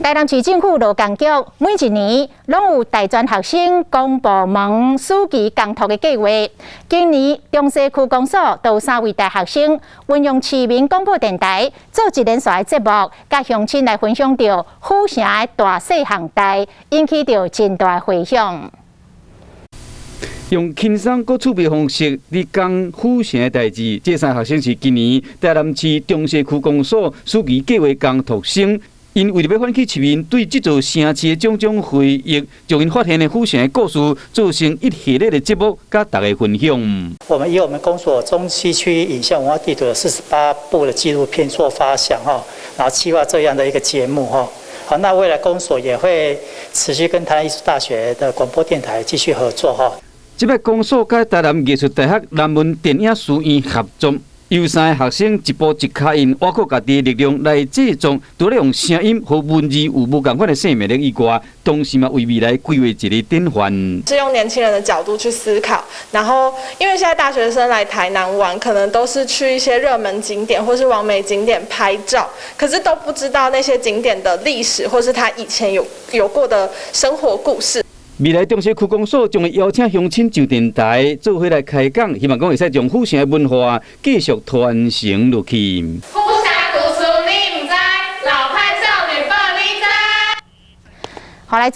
台南市政府勞工局每一年攏有大專學生公部門暑期工讀的計劃。今年中西區公所就有三位大學生運用市民廣播電台做一連續的節目，佮鄉親來分享著府城的大細項代，引起著真大迴響。用輕鬆閣趣味方式佇講府城的代誌，這三學生是今年台南市中西區公所暑期計劃工讀生。𪜶為著欲喚起市民對這座城市的種種回憶，將𪜶發現的府城的故事做成一系列的節目，佮大家分享。我們以我們公所中西區影像文化地圖的48部的紀錄片做發想哈，然後企劃這樣的一個節目哈。好，那未來公所也會持續跟台南藝術大學的廣播電台繼續合作哈。這擺公所佮台南藝術大學南門電影學院合作，由三个學生一步一跤印，倚靠家己的力量來製作，除了用聲音和文字有無仝款的生命力以外，同時嘛為未來規劃一个典範。是用年輕人的角度去思考，然後因為現在大學生來台南玩，可能都是去一些熱門景點或是網美景點拍照，可是都不知道那些景點的歷史，或是他以前有過的生活故事。未來中西區公所將會邀請鄉親上電台做伙來開講，希望講會使將府城的文化繼續傳承落去。府城故事你毋知，老派少女報你知。好來。